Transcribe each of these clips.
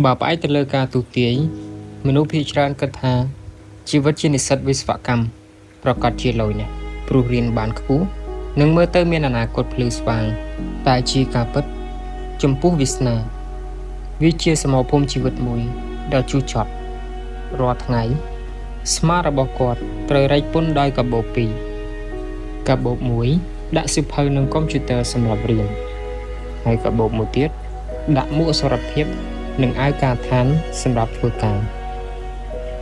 បើផ្អែកទៅលើការទស្សន៍ទាយមនុស្សភាគច្រើនគិតថាជីវិតជានិស្សិតវិស្វកម្មប្រាកដជាឡូយណាស់ព្រោះរៀនបានខ្ពស់និងមើលទៅមានអនាគតភ្លឺស្វាងតែជាការពិតចំពោះវាសនាវាជាសមរភូមិជីវិតមួយដ៏ជូរចត់រាល់ថ្ងៃស្មារបស់គាត់ត្រូវរែកពុនដោយកាបូបពីរកាបូបមួយដាក់សៀវភៅនិងកុំព្យូទ័រសម្រាប់រៀនហើយកាបូបមួយទៀតដាក់មួកសុវត្ថិភាពនិងអាវការដ្ឋានសម្រាប់ធ្វើការ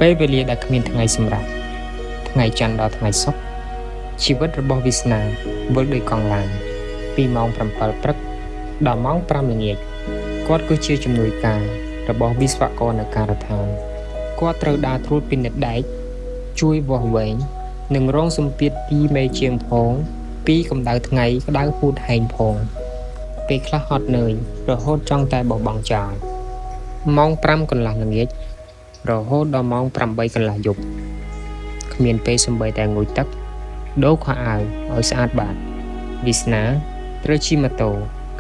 ពេលវេលាដែលគ្មានថ្ងៃសម្រាប់ថ្ងៃច័ន្ទដល់ថ្ងៃសុក្រជីវិតរបស់វាសនាវិលដូចកង់ឡានពីម៉ោង7ព្រឹកដល់ម៉ោង5ល្ងាចគាត់គឺជាជំនួយការរបស់វិស្វករនៅការដ្ឋានគាត់ត្រូវដើរត្រួតពិនិត្យដែកជួយវាស់វែងនិងរងសម្ពាធពីមេជាងផងពីកម្ដៅថ្ងៃក្ដៅហួតហែងផងពេលខ្លះហត់នឿយរហូតចង់តែបោះបង់ចោលម៉ោង5កន្លះល្ងាចរហូតដល់ម៉ោង8កន្លះយប់គ្មានពេលសំបីតែងូតទឹកដូរខោអាវឲ្យស្អាតបាតវាសនាត្រូវជិះម៉ូតូ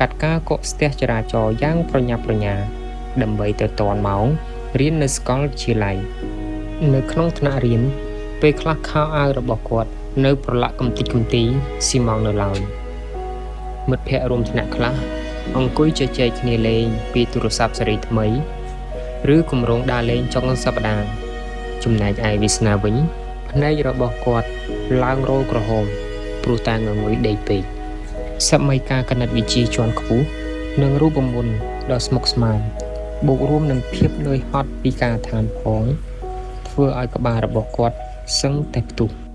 កាត់ការកកស្ទះចរាចរណ៍យ៉ាងប្រញាប់ប្រញាល់ដើម្បីទៅទាន់ម៉ោងរៀននៅសាកលវិទ្យាល័យនៅក្នុងថ្នាក់រៀនពេលខ្លះខោអាវរបស់គាត់នៅប្រឡាក់កំទេចកំទីស៊ីម៉ងនៅឡើយមិត្តភ័ក្តិរួមថ្នាក់ខ្លះអង្គុយជជែកគ្នាលេងពីទូរស័ព្ទស៊េរីថ្មីឬគម្រោងដើរលេងចុងសប្តាហ៍ចំណែកឯវាសនាវិញភ្នែករបស់គាត់ឡើងរោលក្រហមព្រោះតែងងុយដេកពេកសម័យកាលគណិតវិទ្យាជាន់ខ្ពស់និងរូបមន្តដ៏ស្មុគស្មាញបូករួមនឹងភាពនឿយហត់ពីការដ្ឋានផងធ្វើឲ្យក្បាលរបស់គាត់សឹងតែផ្ទុះ។